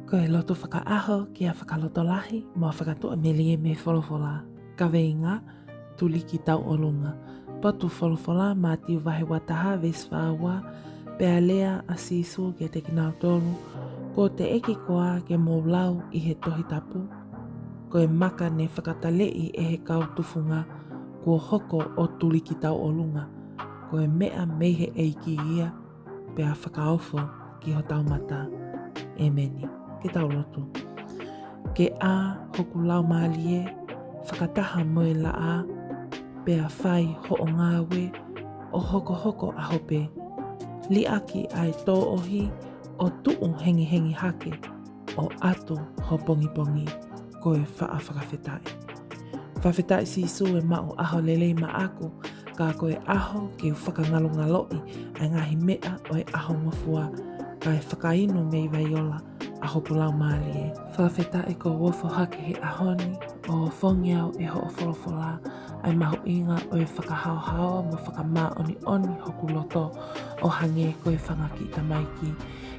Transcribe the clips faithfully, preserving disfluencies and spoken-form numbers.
Ko e lotu fakaʻaho ki he fakalotolahi mo e fakatuʻamelie mei he folofola. Kaveinga: Tuliki tauʻolunga. Potu folofola: Mātiu vahe ua taha veesi fā ua. Pea lea ʻa Sīsū kiate kinautolu: Kuo teʻeki koā ke mou lau ʻi he Tohi Tapu: Ko e maka ne fakataleʻi ʻe he kau tufunga, kuo hoko ʻo tuliki tauʻolunga. Ko e meʻa mei he ʻEiki ia, pea fakaofo ki hotau mata. ʻEmeni. Ke tau lotu. Ke ʻā hoku laumālie fakataha mo e laʻā, pea fai hoʻo ngāue ʻo hokohoko ʻaho pē. Liʻaki ʻa e tōʻohi ʻo tuʻu hengihengi hake, ʻo ʻatu ho pongipongi. Ko e faʻa fakafetaʻi. Fakafetaʻi Sīsū e maʻu ʻaho lelei maʻaku, ka ko e ʻaho ke u fakangalongaloʻi ʻa e ngaahi meʻa ʻo e ʻaho ngofua, kae fakainu mei vaiola ʻa hoku laumālie. Fakafetaʻi kuo u ofo hake he ʻaho ni ʻo ofongi au ʻe hoʻo folofola, ʻa e mahuʻinga ʻo e fakahaohaoa mo fakamāʻoniʻoni hoku loto ʻo hangē ko e fanga kiʻi tamaiki.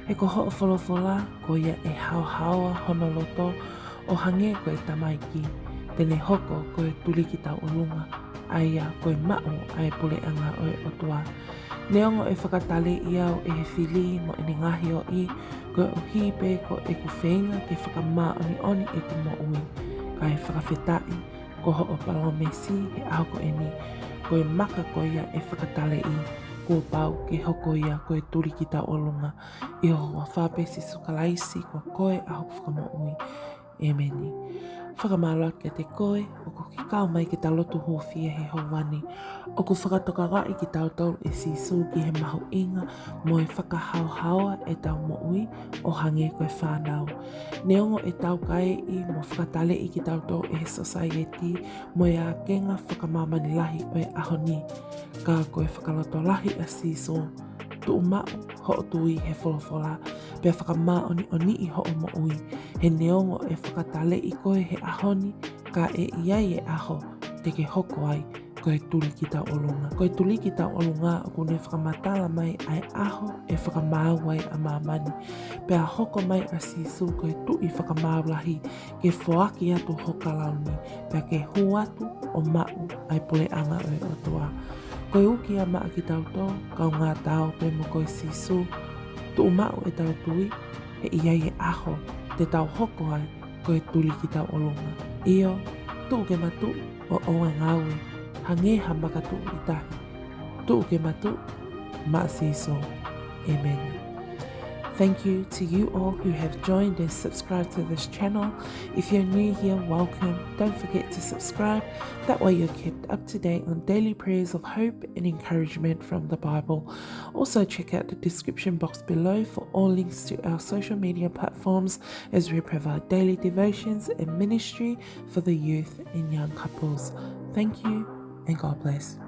He ko hoʻo folofola, ko ia ʻe haohaoa hono loto ʻo hangē ko e tamaiki, te ne hoko ko e tuliki tauʻolunga, ʻa ia ko e maʻu ʻa e puleʻanga ʻo e ʻOtua. Neongo ʻe fakataleʻi au ʻe he fili mo ʻene ngaahi ʻoʻi, koeʻuhi pē ko ʻeku feinga ke fakamāʻoniʻoni ʻeku moʻui, kae fakafetaʻi ko hoʻo palōmesi he ʻaho ko eni, ko e maka ko ia ʻe fakataleʻi, kuo pau ke hoko ia ko e tuliki tauʻolunga. ʻI ho huafa pē Sīsū Kalaisi, ko koe ʻa hoku Fakamoʻui. ʻEmeni. Fakamālō atu kiate koe ʻoku ke kau mai ke ta lotu hūfia he houa ni. ʻOku fakatokangaʻi kitautolu ʻe Sīsū ki he mahuʻinga mo e fakahaohaoa ʻetau moʻui ʻo hangē ko e fānau. Neongo ʻe taukaeʻi mo fakataleʻi kitautolu ʻe he sōsaieti mo e ākenga fakamāmani lahi ʻo e ʻaho ni, ka ko e fakalotolahi ʻa Sīsū: Tuʻu maʻu hoʻo tui he folofola, pea fakamāʻoniʻoniʻi hoʻo moʻui. He neongo ʻe fakataleʻi koe he ʻaho ni, ka ʻe ʻi ai e ʻaho te ke hoko ai ko e tuliki tauʻolunga. Ko e tuliki tauʻolunga ʻoku ne fakamatala mai ʻa e ʻaho ʻe fakamaau ai ʻa māmani. Pea hoko mai ʻa Sīsū ko e Tuʻi Fakamaau Lahi, ke foaki atu ho kalauni, pea ke hū atu ʻo maʻu ʻa e puleʻanga ʻo e ʻOtua. Ko e uki ia maʻa kitautolu kaungā Ta ō pē mo koe Sīsū: Tuʻu maʻu ʻetau tui, he ʻe ʻi ai e ʻaho te tau hoko ai ko e tuliki tauʻolunga. ʻIo, tuʻu ke ma tuʻu ʻo ʻoua ʻe ngāue, hangē ha maka tuʻu ʻi tahi. Tuʻu ke ma tuʻu maʻa Sīsū. ʻEmeni. Thank you to you all who have joined and subscribed to this channel. If you're new here, welcome. Don't forget to subscribe. That way you're kept up to date on daily prayers of hope and encouragement from the Bible. Also, check out the description box below for all links to our social media platforms as we provide daily devotions and ministry for the youth and young couples. Thank you and God bless.